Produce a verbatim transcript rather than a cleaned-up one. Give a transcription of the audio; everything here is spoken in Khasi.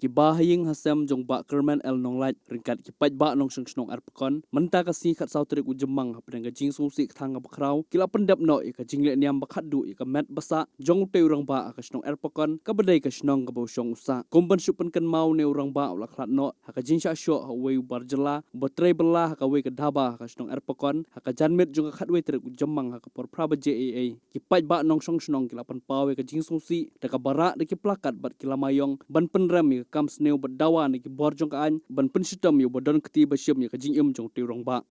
Ki ba ha ïing ha sem jong Bah Kyrmen L Nonglait ryngkat ki paidbah nongshong shnong Erpakon, mynta ka sngi khatsaw tarik u Jymmang hapdeng ka jingsngewsih kthang kaba khraw ki la pyndep noh ïa ka jingleh niam ba khatduh ïa ka met ba sah jong utei u rangbah ha ka shnong Erpakon, kaba dei ka shnong kaba u shong u sah. Kum ban shu pynkynmaw, une u rangbah u la khlad noh ha ka jingshah shoh ha uwei u bar jylla uba trei bylla ha kawei ka dhaba ha ka shnong Erpakon ha ka janmiet jong ka khatwei tarik u Jymmang ha ka por phra baje eiei. Ki paidbah nongshong shnong ki la pynpaw ïa ka jingsngewsih da kaba rah da ki plakat bad ki lama ïong ban pynrem ïa ka kam sniew bad dawa na ki bor jong ka aiñ ban pynshitom ïa uba don kti ba shim ïa ka jingim jong utei u rangbah.